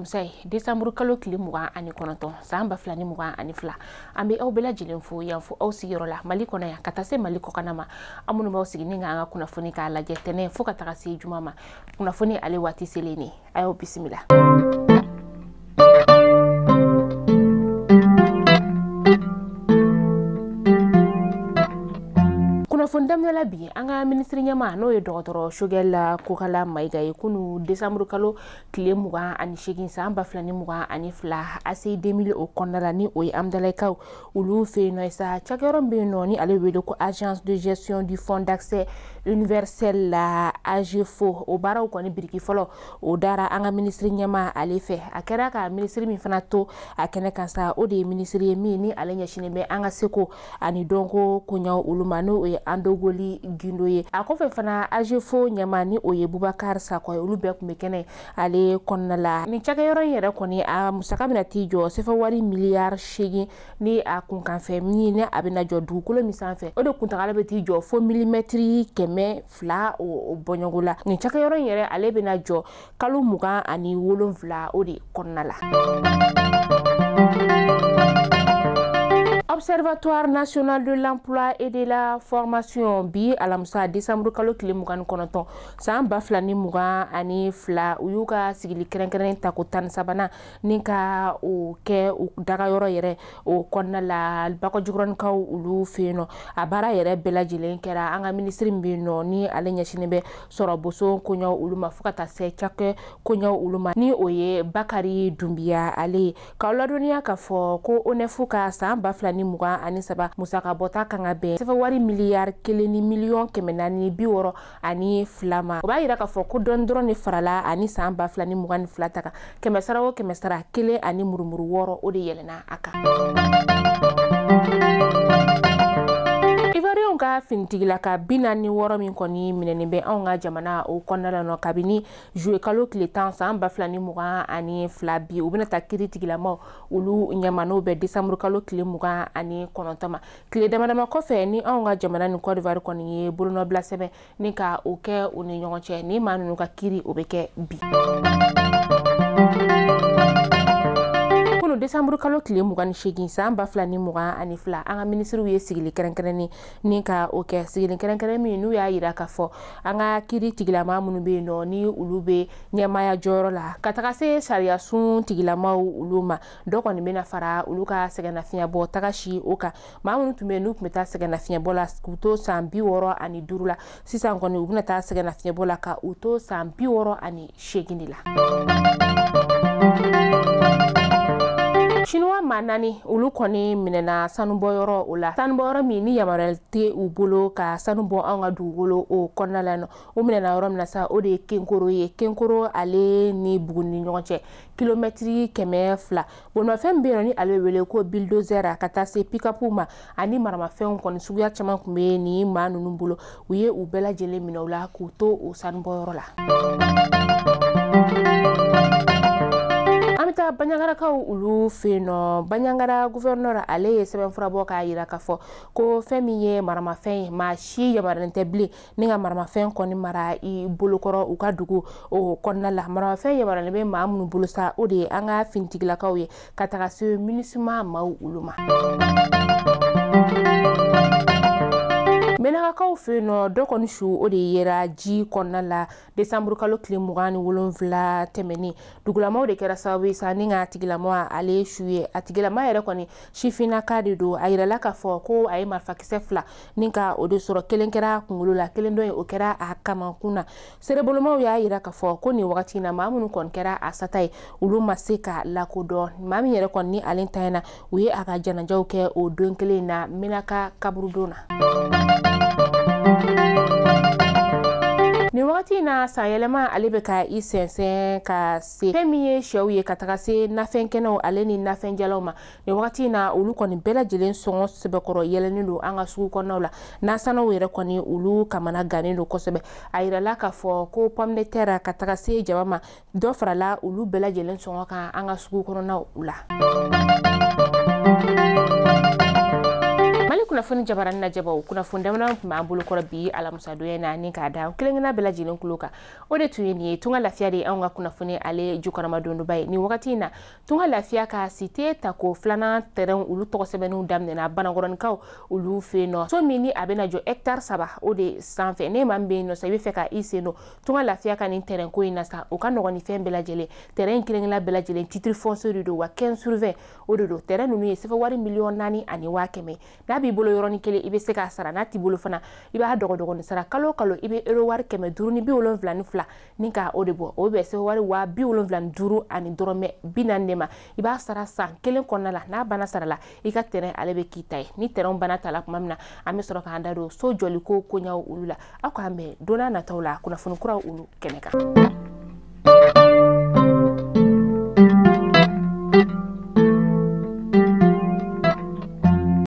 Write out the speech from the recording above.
Alamisa ye, décembre kalo tile 29 san 2022. An bɛ aw bɛɛ lajɛlen fo yan fo aw sigiyɔrɔ la Mali kɔnɔ yan ka taa se Mali kɔkanna ma. Aw minnu b'aw sigi ni k'an ka kunnafoni k'a lajɛ tɛnɛn fo ka taga se juma ma. Kunnafoni ale waati selen ne, a y'aw bisimila. Kunnafoni daminɛ la bi, an ka minisiri ɲɛmaa n'o ye dɔgɔtɔrɔ Choguel Kokalla Maïga ye, kunu décembre kalo tile 28 san 2022 ACI 2000 o kɔnɔna la, ni o ye Amudalayi olu fɛ yen nɔ sa, cakɛyɔrɔ min bɛ yen nɔ ni ale wele ko Agence de gestion du fonds d'accès universel la AGFO, o baaraw kɔni biriki fɔlɔ o dara an ka minisiri ɲɛmaa ale fɛ. A kɛra ka minisiri min fana to a kɛnɛ kan sa, o de ye minisiri ye min ni ale ɲɛsinnen bɛ an ka seko ani dɔnko koɲaw olu ma, n'o ye Andogoli Gindo ye. A kɔfɛ fana AGFO ɲɛmaa ni o ye Boubacar Sakɔ ye, olu bɛɛ tun bɛ kɛnɛ ale kɔnɔna la. Nin cakɛyɔrɔ in yɛrɛ kɔni a musaka bɛna t'i jɔ sefa wari miliyari 8 ni a kunkanfɛn min ni a bɛna jɔ dugukolo min sanfɛ, o de kuntagala bɛ t'i jɔ fo milimɛtiri 200 o bɔɲɔgɔn la. Nin cakɛyɔrɔ in yɛrɛ ale bɛna jɔ kalo 27 o de kɔnɔna la. Observatoire national de l'emploi et de la formation bi alamisa décembre kalo tile 29 san 2022, u y'u ka sigili kɛrɛnkɛrɛnnen tako 13nan ni ka o kɛ u dagayɔrɔ yɛrɛ o kɔnɔna la Bakɔjikɔrɔnikaw olu fɛ yen nɔ. A baara yɛrɛ bɛɛ lajɛlen kɛra an ka minisiri min bɛ yen nɔ ni ale ɲɛsinnen bɛ sɔrɔ boso koɲaw olu ma fo ka taa se cakɛ koɲaw olu ma, ni o ye Bakari Dunbiya ale ye. K'aw ladɔnniya k'a fɔ ko ONEF ka san 2023 musaka bɔta kan ka bɛn sefa wari miliyari 1 ni miliyɔn 462 ma. O b'a yira k'a fɔ ko dɔɔni dɔrɔn de farala ani san 2022 ta kan, kɛmɛ sara o kɛmɛ sara 1 ani murumuru 6 o de yɛlɛnna a kan. Ivoirienw ka finitigilaka 46 min kɔni minɛnen bɛ anw ka jamana o kɔnɔna la nɔ kabini juillet kalo tile 10 san 2022 bi, u bɛna taa kiiri tigilamaw olu ɲɛma, n'o bɛ décembre kalo tile 29 ma. Tile dama dama kɔfɛ ni anw ka jamana ni Côte d'Ivoire kɔni ye bolonɔbila sɛbɛn ni ka o kɛ u ni ɲɔgɔn cɛ, ni maa ninnu ka kiiri o bɛ kɛ bi. Décembre kalo tile 28 san 2022, an ka minisiriw ye sigili kɛrɛnkɛrɛnnen ni ka o kɛ, sigili kɛrɛnkɛrɛn min n'u y'a yira k'a fɔ an ka kiiri tigilama minnu bɛ yen nɔ ni olu bɛ ɲɛmaaya jɔyɔrɔ la ka taga se sariya sun tigilamaw olu ma, dɔ kɔni bɛna fara olu ka sɛgɛnnafiɲɛbɔ taga si o kan. Maa minnu tun bɛ yen n'u tun bɛ taa sɛgɛnnafiɲɛbɔ la k'u to san 65 la, sisan kɔni u bɛna taa sɛgɛnnafiɲɛbɔ la ka u to san 68 de la. Chinois maa 4 olu kɔni minɛna sanubɔyɔrɔ o la, sanubɔyɔrɔ min ni yamaruyali tɛ u bolo ka sanu bɔ anw ka dugukolo o kɔnɔna la nɔ. U minɛna yɔrɔ min na sa, o de ye Kenkoro ye. Kenkoro ale ni Buguni ni ɲɔgɔn cɛ kilomɛtiri 200. Bolimafɛn bɛ yen nɔ ni ale bɛ wele ko bulldozer ka taa se pick-up ma ani maramafɛnw kɔni suguya caman tun bɛ nin maa ninnu bolo. U ye u bɛɛ lajɛlen minɛ u la k'u to o sanubɔyɔrɔ la. An bɛ taa Bandiagarakaw olu fɛ yen nɔ. Bandiagara gouverneur ale ye sɛbɛnfura bɔ k'a yira k'a fɔ ko fɛn min ye maramafɛn ye, maa si yamaruyalen tɛ bilen ni ka maramafɛn kɔni mara i bolokɔrɔ u ka dugu o kɔnɔna la. Maramafɛn yamaruyalen bɛ maa minnu bolo sa, o de ye an ka finitigilakaw ye ka taga se MINUSMA maaw olu ma. Menakakaw fɛ yen nɔ, dɔ kɔni su o de yera ji kɔnɔna la décembre kalo tile 27 tɛmɛnen. Dugulamaw de kɛra sababu ye sa ni ka tigilama ale su ye. A tigilama yɛrɛ kɔni sifinnaka de don. A yirala k'a fɔ ko a ye marifakisɛ 2 ni ka o de sɔrɔ, kelen kɛra a kunkolo la, kelen dɔ in o kɛra a kamankun na. Serebolomaw y'a yira k'a fɔ ko nin wagati in na maa minnu kɔni kɛra a sata ye, olu ma se ka lakodɔn. Maa min yɛrɛ kɔni ni ale tanyana, u ye a ka janajaw kɛ o don kelen in na Menaka kaburudon na. Nin wagati in na san yɛlɛma ale bɛ ka i sɛnsɛn ka se fɛn min ye sɛw ye ka taga se nafɛn kɛnɛw ale ni nafɛn jalaw ma. Nin wagati in na olu kɔni bɛɛ lajɛlen sɔngɔ sɛbɛkɔrɔ yɛlɛnnen don an ka sugu kɔnɔnaw la. Nasanaw yɛrɛ kɔni olu kamana gannen don kosɛbɛ. A yirala k'a fɔ ko pomme de terre ka taga se jaba ma, dɔ farala olu bɛɛ lajɛlen sɔngɔ kan an ka sugu kɔnɔnaw la. Mali kunnafoni Kunnafoni jabarani lajɛbaw, kunnafoni damadɔ tun b'an bolo kɔrɔ bi alamisadonya in na, ni k'a da kelen-kelenna bɛɛ lajɛlen kulo kan, o de tun ye nin ye. Tunga Lafiya de ye anw ka kunnafoni ale jukɔrɔmadondoba ye nin wagati in na. Tunga Lafiya ka cité tako filanan terrain, olu tɔgɔ sɛbɛnniw daminɛna Banakɔrɔnikaw olu fɛ yen nɔ. So min ni a bɛna jɔ hectare 3, o de sanfɛ. Ne maa min bɛ yen nɔ sa, i bɛ fɛ ka i sen don Tunga Lafiya ka nin terrain ko in na sa, o ka nɔgɔn ni fɛn bɛɛ lajɛlen. Terrain kelen-kelenna bɛɛ lajɛlen, titre foncier de don wa, 15 sur 20 o de don. Terrain ninnu ye CFA wari 4,1 miliyɔn. N'a b'i bolo yɔrɔnin kelen, i bɛ se k'a sara. N'a t'i bolo fana, i b'a dɔgɔdɔgɔnin sara. Kalo o kalo, i bɛ euro wari 572 ni ka o de bɔ. O bɛ CFA wari 75,40 de ma. I b'a sara san kelen kɔnɔna la. N'a banna sara la, i ka terrain ale bɛ k'i ta ye. Ni terrain banna ta la tuma min na, an bɛ sɔrɔ k'an da don so jɔliko koɲaw olu la. Aw k'an bɛn don n'a nataw la kunnafoni kuraw olu kɛnɛ kan.